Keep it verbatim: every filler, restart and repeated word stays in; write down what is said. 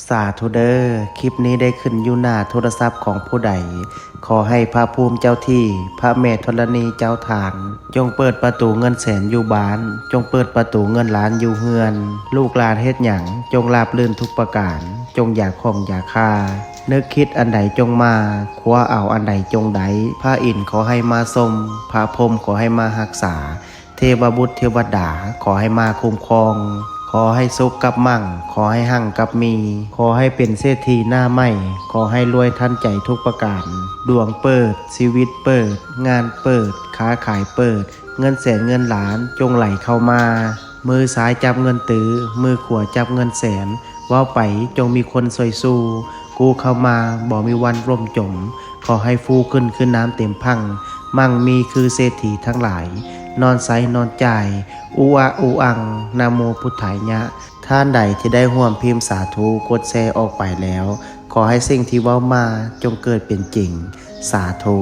สาธุเด้อ คลิปนี้ได้ขึ้นอยู่หน้าโทรศัพท์ของผู้ใด ขอให้พระภูมิเจ้าที่ พระแม่ธรณีเจ้าทาน จงเปิดประตูเงินแสนอยู่บ้าน จงเปิดประตูเงินล้านอยู่เฮือน ลูกหลานเฮ็ดหยัง จงราบรื่นทุกประการ จงอย่าข้องอย่าคา นึกคิดอันใดจงมา คว้าเอาอันใดจงได้ พระอินทร์ขอให้มาชม พระพรหมขอให้มารักษา เทวบุตรเทวดาขอให้มาคุ้มครอง ขอให้สุขกับมั่ง ขอให้หั่งกับมี ขอให้เป็นเศรษฐีหน้าใหม่ ขอให้รวยทันใจทุกประการ ดวงเปิด ชีวิตเปิด งานเปิด ค้าขายเปิด เงินแสนเงินล้านจงไหลเข้ามา มือซ้ายจับเงินตื้อ มือขวาจับเงินแสน เว้าไปจงมีคนซอยสู้ กู้เข้ามาบ่มีวันล่มจม ขอให้ฟูขึ้นคือน้ำเต็มพัง มั่งมีคือเศรษฐีทั้งหลาย นอนใสนอนจ่าย อุอะอุอัง นะโมพุทธายะ ท่านใดที่ได้ร่วมพิมพ์สาธุ กดแชร์ออกไปแล้ว ขอให้สิ่งที่เว้ามาจงเกิดเป็นจริง สาธุ